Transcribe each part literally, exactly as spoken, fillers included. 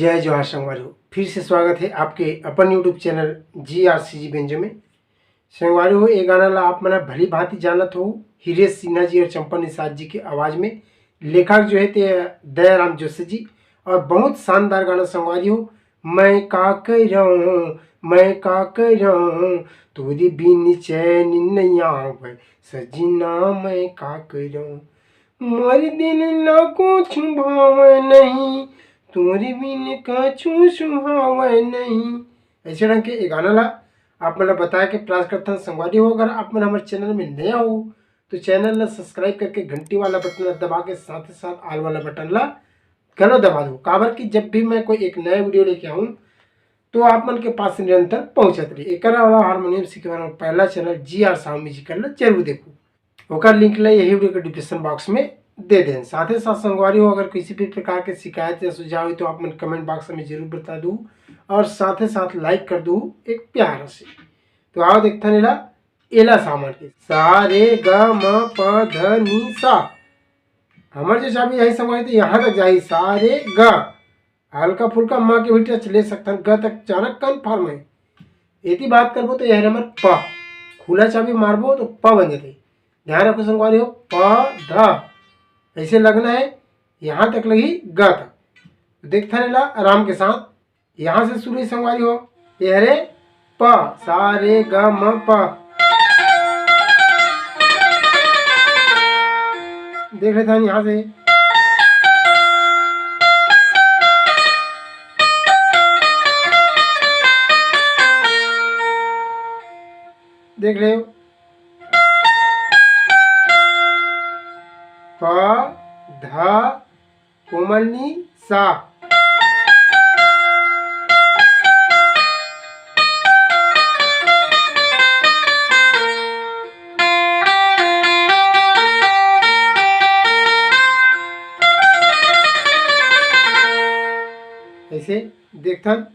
जय जोहार संगवारी हो, फिर से स्वागत है आपके अपन YouTube चैनल जी आर सी जी बेंजो में। संगवारी हो, ये गाना ला आप मन भली भांति जानत हो, हीरे सिन्हा जी और चंपा निषाद जी के आवाज में। लेखक जो है ते दयाराम जोशी जी। और बहुत शानदार गाना संगवारी हो। मैं का करऊं, मैं का करऊं, तोरी बिन चैन नहीं आवे, सजना मैं का करऊं। मोर दिल ला कुछ भावे नहीं, तोरी बिन कछु सुहावे नहीं। ऐसे ढंग के ये गाना ला आप मन ला बताए के प्रयास करथन संगवारी हो। अगर आप मन हमर चैनल में नया हो तो चैनल ला सब्सक्राइब करके घंटी वाला बटन ला दबा के साथ ही साथ ऑल वाला बटन ला घलो दबा दो, काबर कि जब भी मैं कोई एक नया वीडियो लेके आऊँ तो आप मन के पास निरंतर पहुंचत रही। एकर अलावा हारमोनियम सीखे वाला पहला चैनल जी आर साहू म्यूजिकल ला जरूर देखो। ओकर लिंक ला यही वीडियो के डिस्क्रिप्शन बॉक्स में दे दें। साथ ही साथ संगवारी हो, अगर किसी भी प्रकार के शिकायत या सुझाव हो तो आप मन कमेंट बॉक्स में जरूर बता दू और साथ ही साथ लाइक कर दू एक प्यारा से। तो आओ देखथन एला, एला सामर के सा रे ग म प ध नि सा। हमर जो चाबी जाही संगवारी तो यहाँ तक जाही, सा रे ग। हल्का फुल्का म के भी टच ले सकथन, ग तक जाना कन्फर्म है। एती बात करबो तो यह हमर प, खुला चाबी मारबो तो प बन जाथे। ध्यान रखो संगवारी हो, प ध ऐसे लगना है, यहाँ तक लगी ग तक। देखथन एला आराम के साथ, यहाँ से शुरू है संगवारी हो, ये हरे प, सा रे ग म प। देख लेथन यहाँ से, देख ले, प ध कोमल नी सा। ऐसे देखथन।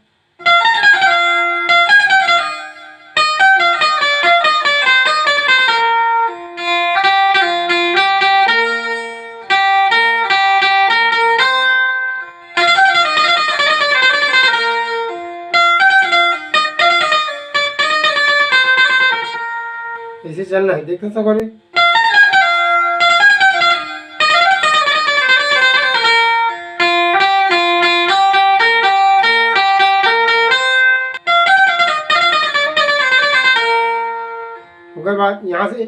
ऐसे चलना है, देखो सब। ओकर बाद यहाँ से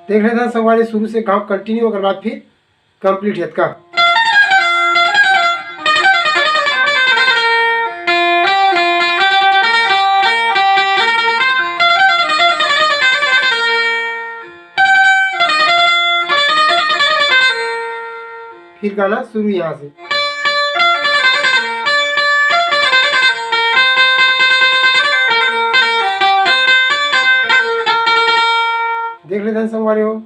देख लेथन संगवारी, शुरू से गाँव कंटिन्यू, ओकर बाद फिर कंप्लीट है का। फिर गाना शुरू यहाँ से। देख लेथन संगवारी हो।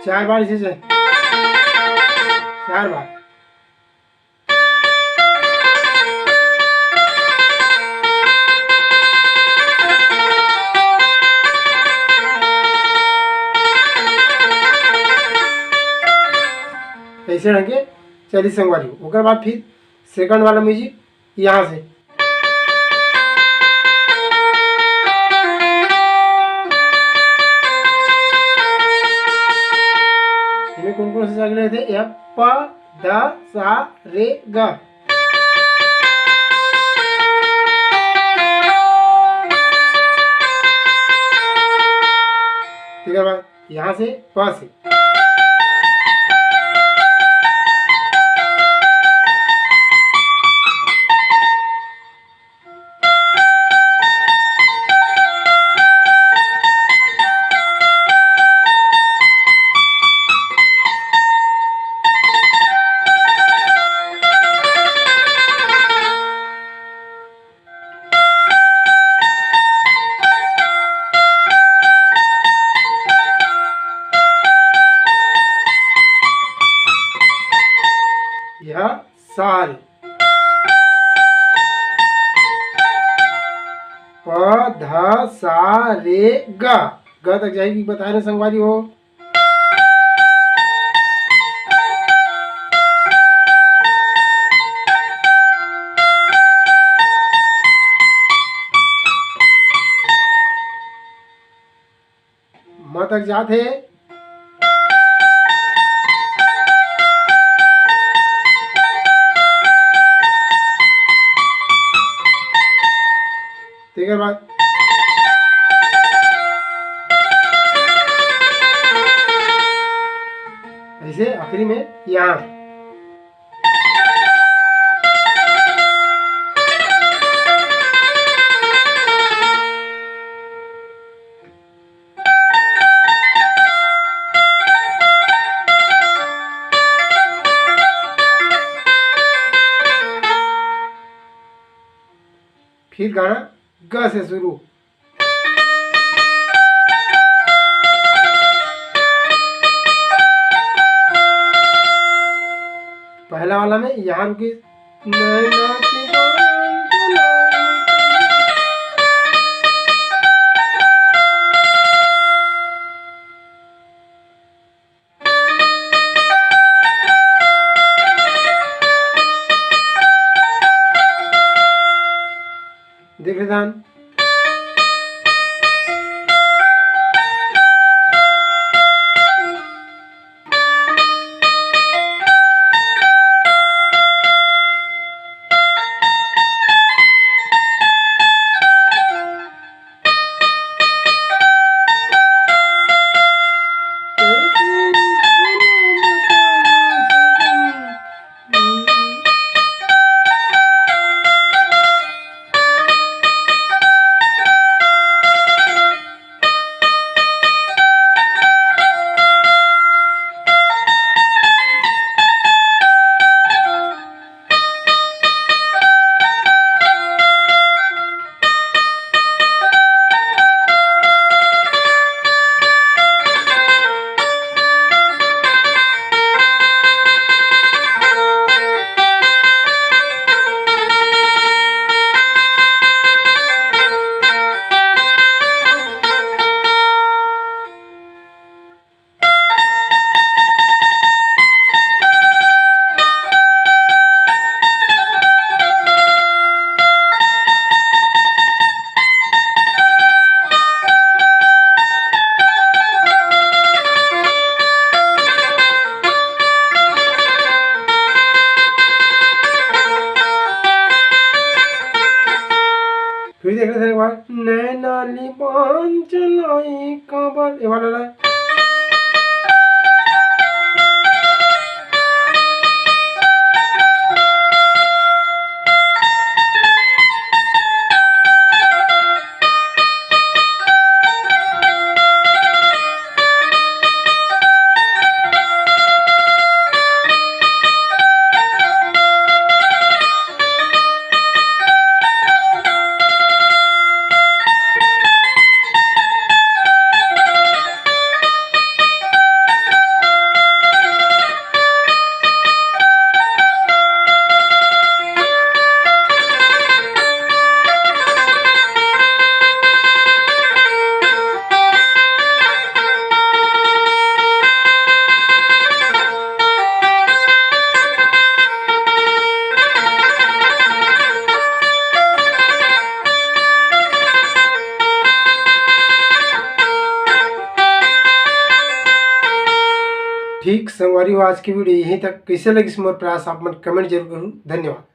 चार बार इसे से, चार बार। ऐसे ढंग के चली संगवारी। ओकर बाद फिर सेकंड वाला म्यूजिक यहाँ से। इनमें कौन कौन से अगले थे? या प, द, सा, रे, ग। ठीक है भाई, यहाँ से प से। सा रे। प ध सा रे ग। ग तक जाही कि बता रहे संगवारी हो। म तक जात हे। तेकर बाद ऐसे आखिरी में यहाँ। फिर गाना ग से शुरू। पहला वाला में यहाँ रुकी। नैना की बांझ लाई। देख लेथन। फिर देख लेते हैं एक बार, नैना ली बांझ लाई काबर, ये वाला ला। ठीक संगवारी हो, आज की video यहीं तक। कैसे लगिस मोर प्रयास, आप मन comment जरूर करू। धन्यवाद।